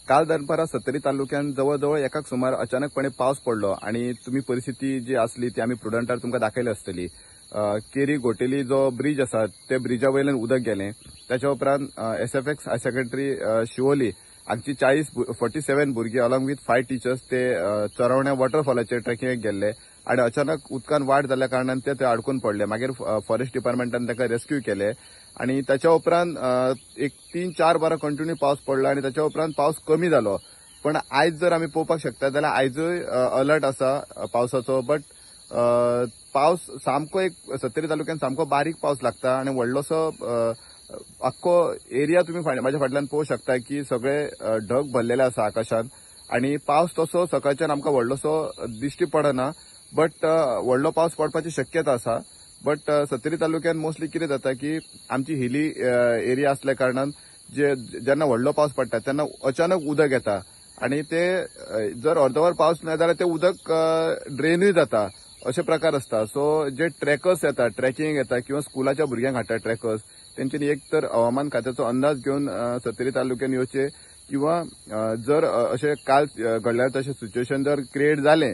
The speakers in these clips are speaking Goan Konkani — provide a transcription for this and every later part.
काल दनपारा सत्तरी तालुक्यान जवळ जवळ एकाक सुमार अचानकपणे पावस पडलो आणि तुमी परिस्थिती जी आसली ती आमी प्रुडंटार तुमकां दाखयली आसतली. केरी घोटेली जो ब्रिज आसा ते ब्रिजा वयल्यान उदक गेलें. ताच्या उपरांत SFX higher secondary Siolim हांगची 47 भुरगीं अलॉंग विथ 5 टिचर्स ते चरवण्या वॉटरफॉलाचेर ट्रेकिंगेक गेल्ले आणि अचानक उदकान वाट जाल्ल्या कारणान ते थंय अडकून पडले. मागीर फॉरेस्ट डिपार्टमेंटान ताका रेस्क्यू केले आणि ताच्या उपरांत एक 3-4 वरां कंटिन्यू पावस पडलो आणि ताच्या उपरांत पावस कमी जालो. पण आयज जर आमी पळोवपाक शकता जाल्यार आयजूय अलर्ट आसा पावसाचो, बट पावस सामको एक सत्तरी तालुक्यान सामको बारीक पावस लागता आणि व्हडलोसो आख्खो एरिया तुमी म्हाज्या फाटल्यान पळोवंक शकता की सगळे ढग भरलेले आसा आकाशान आणि पावस तसो सकाळच्यान आमकां व्हडलोसो दिश्टी पडना, बट व्हडलो पावस पडपाची शक्यता आसा. बट सत्तरी तालुक्यान मोस्टली कितें जाता की आमची हिली एरिया आसल्या कारणान जे जेन्ना व्हडलो पावस पडटा तेन्ना अचानक उदक येता आणि ते जर अर्दवर पावस ना जाल्यार ते उदक ड्रेनूय जाता, अशे प्रकार आसता. सो जे ट्रेकर्स येता, ट्रेकिंग येता किंवा स्कुलाच्या भुरग्यांक हाडटा ट्रेकर्स, तेंच्यांनी एक तर हवामान खात्याचो अंदाज घेवन सत्तरी तालुक्यान येवचे किंवा जर अशें काल घडल्यार तशें सिच्युएशन जर क्रिएट जालें,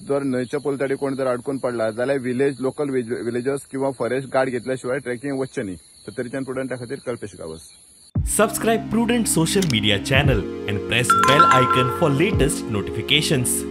जर न्हंयच्या पलतडी कोण जर अडकून पडला जाल्यार विलेज लोकल विलेजर्स किंवा फॉरेस्ट गार्ड घेतल्या शिवाय ट्रेकिंग वचचें न्ही. सत्तरीच्यान प्रुडंटा खातीर Kalpesh Gawas. Subscribe Prudent social media channel and press bell icon for latest notifications.